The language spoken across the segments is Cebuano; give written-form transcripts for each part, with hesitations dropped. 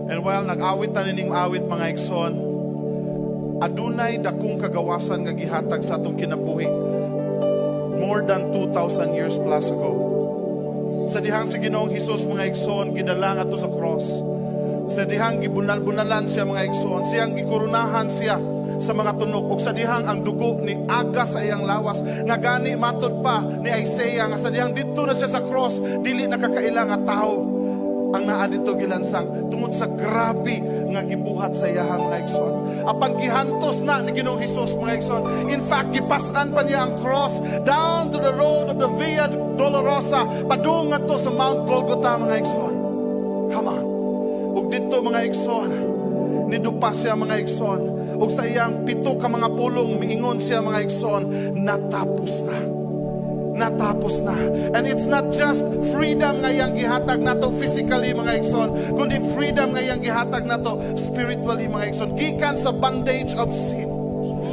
And while nag-awit ta nining awit, mga igsoon, adunay dakong kagawasan nga gihatag sa atong kinabuhi more than 2,000 years plus ago. Sa dihang si Ginoong Hesus, mga igsoon, gidala ngadto sa cross. Sa dihang gibunal-bunalan siya, mga igsoon, siyang gikoronahan siya sa mga tunok ug sa dihang ang dugo ni aga sa iyang lawas nga gani matud pa ni Isaiah nga sa dihang didto na siya sa cross, dili nakakaila nga tao ang naa dito gilansang tungod sa grabe nga gibuhat sa iyahang, mga igsoon. Apan gihantos na ni Ginoong Hesus, mga igsoon. In fact, gipasan pa niya ang cross down to the road of the Via Dolorosa padung ngadto sa Mount Golgotha, mga igsoon. Come on. Ug didto, mga igsoon, nidupa siya, mga igsoon. Ug sa iyang pito ka mga pulong miingon siya, mga igsoon, "Natapos na. Natapos na." And it's not just freedom nga iyang gihatag nato physically, mga igsoon, kundi freedom nga iyang gihatag nato spiritually, mga igsoon, gikan sa bondage of sin.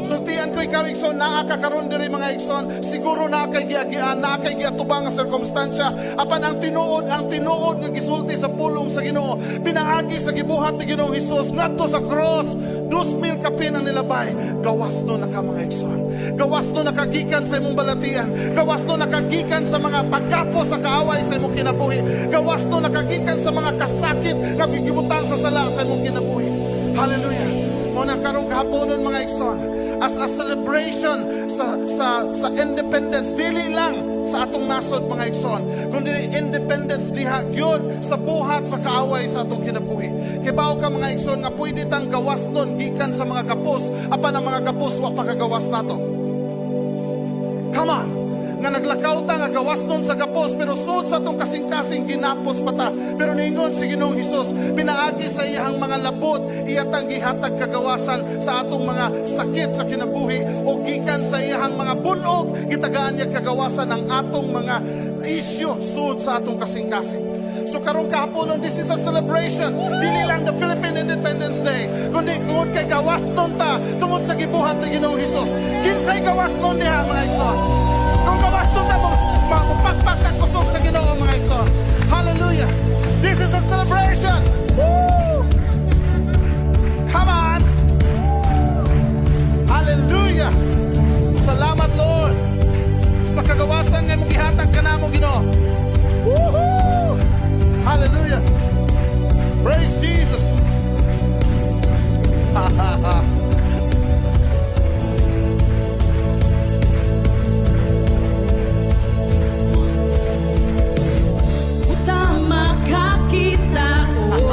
Sultian ko ikaw, igsoon, naa ka karon diri, mga igsoon, siguro naa kay giagian, naa kay giatubang nga sirkumstansya. Apan ang tinuod nga gisulti sa pulong sa Ginoo, pinaagi sa gibuhat ni Ginoong Hesus ngadto sa cross, 2,000 kapin ang nilabay. Gawas no na ka, mga igsoon. Gawas no na ka gikan sa imong balatian. Gawas no na ka gikan sa mga pagkapos sa kaaway sa imong kinabuhi. Gawas no na ka gikan sa mga kasakit nga gibutang sa sala sa imong kinabuhi. Hallelujah. Mao na karong kahaponon, mga igsoon, as a celebration sa independence, dili lang sa atong nasod, mga igsoon, kundi independence diha gyud sa buhat sa kaaway sa atong kinabuhi. Kay bawo ka, mga igsoon, nga pwede tang gawas nun gikan sa mga gapos, apan ang mga gapos wa pa kagawas nato. Come on! Nga naglakaw ta nga gawas nun sa gapos, pero sud sa atong kasing-kasing ginapos pa ta. Pero niingon si Ginoong Hesus, pinaagi sa iyang mga labot, iya tang gihatag kagawasan sa atong mga sakit sa kinabuhi o gikan sa iyang mga bunog, gitagaan niya kagawasan ang atong mga isyu sud sa atong kasing-kasing. So karong kahaponon, this is a celebration. Dili lang the Philippine Independence Day, kundi tungod kay gawas nun ta, tungod sa gibuhat ni Ginoong Hesus. Kinsay gawas nun diha, mga igsoon? Kung gawas nun ta, mapakpak ka kusog sa Ginoo, mga igsoon. Hallelujah. This is a celebration. Woo! Come on. Hallelujah. Salamat, Lord, sa kagawasan nga imong gihatag kanamo, Ginoo. Woohoo! Hallelujah. Praise Jesus. Ha ha ha. Uta makakita ko.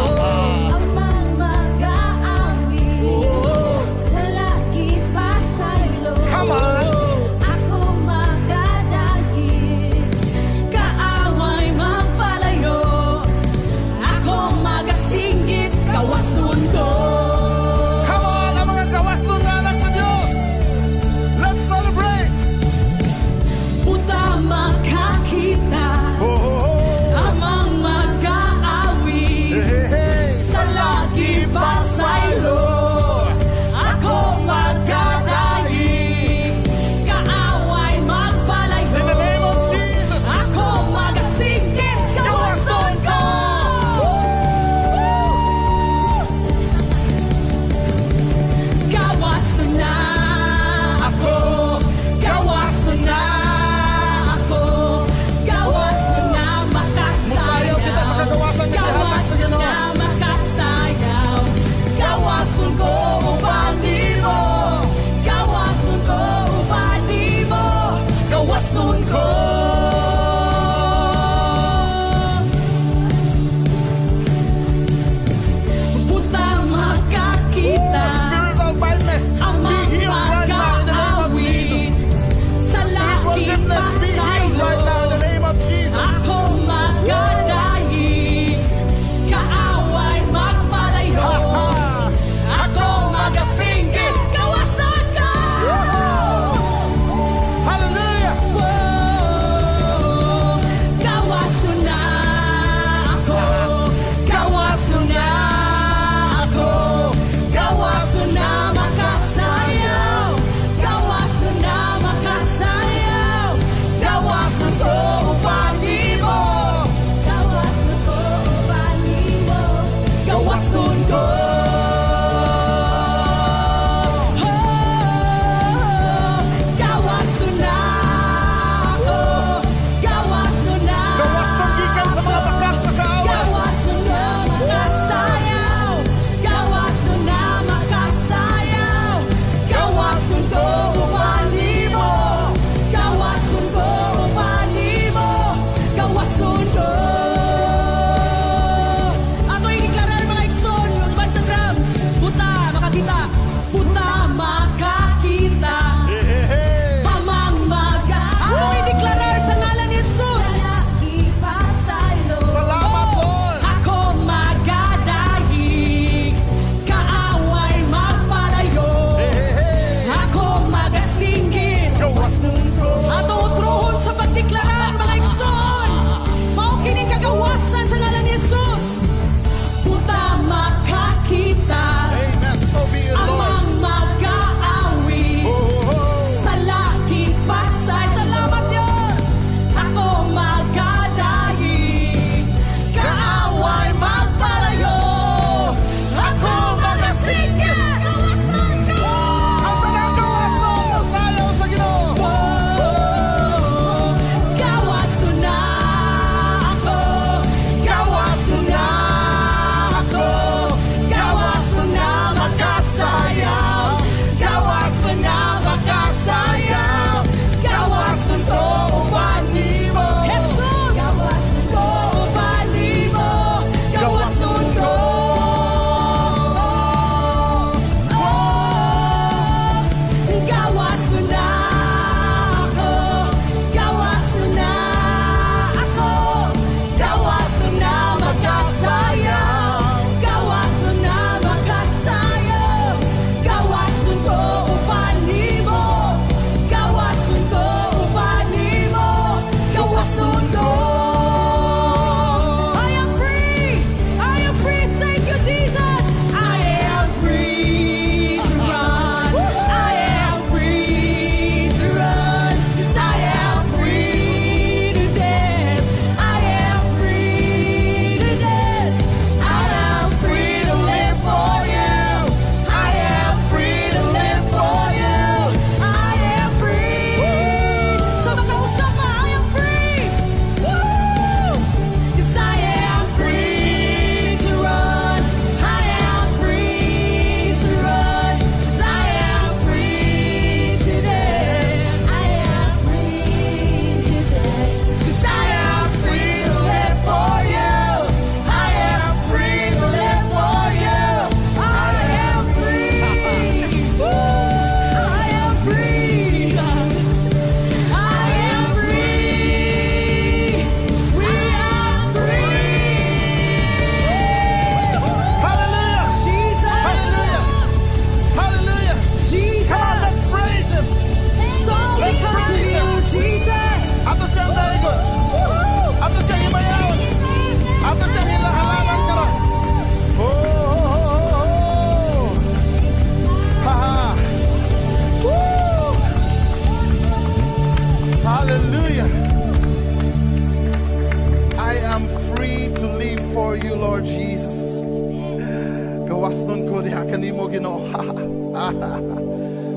Gawas nun ko diha kanimo, Ginoo.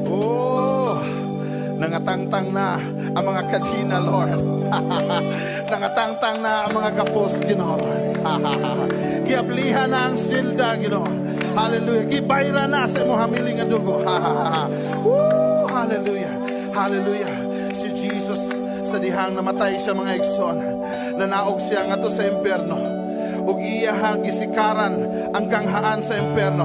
Oh, nangatangtang na ang mga kadina, Lord. Nangatangtang na ang mga gapos, Ginoo. Giablihan na ang silda, Ginoo. Hallelujah. Gibayra na sa imong hamiling nga dugo. Woo, hallelujah. Hallelujah. Si Jesus, sa dihang namatay siya, mga igsoon, nanaog siya ngadto sa impyerno. Ug iyahang gisikaran ang kanghaan sa impyerno.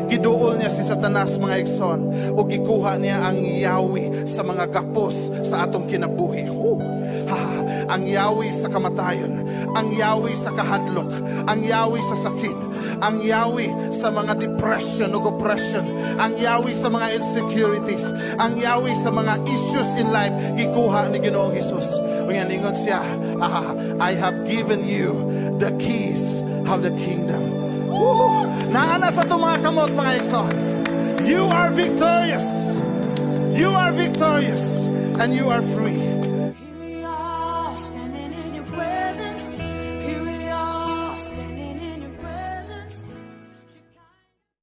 Giduol niya si Satanas, mga igsoon, ug gikuha niya ang yawi sa mga gapos sa atong kinabuhi. Woo. Ha, ang yawi sa kamatayon, ang yawi sa kahadlok, ang yawi sa sakit, ang yawi sa mga depression ug oppression, ang yawi sa mga insecurities, ang yawi sa mga issues in life, gikuha ni Ginoong Hesus. Ug ningon siya, "Ah, I have given you the keys of the kingdom." Woo! Naa na sa atong mga kamot, mga igsoon. You are victorious. You are victorious and you are free.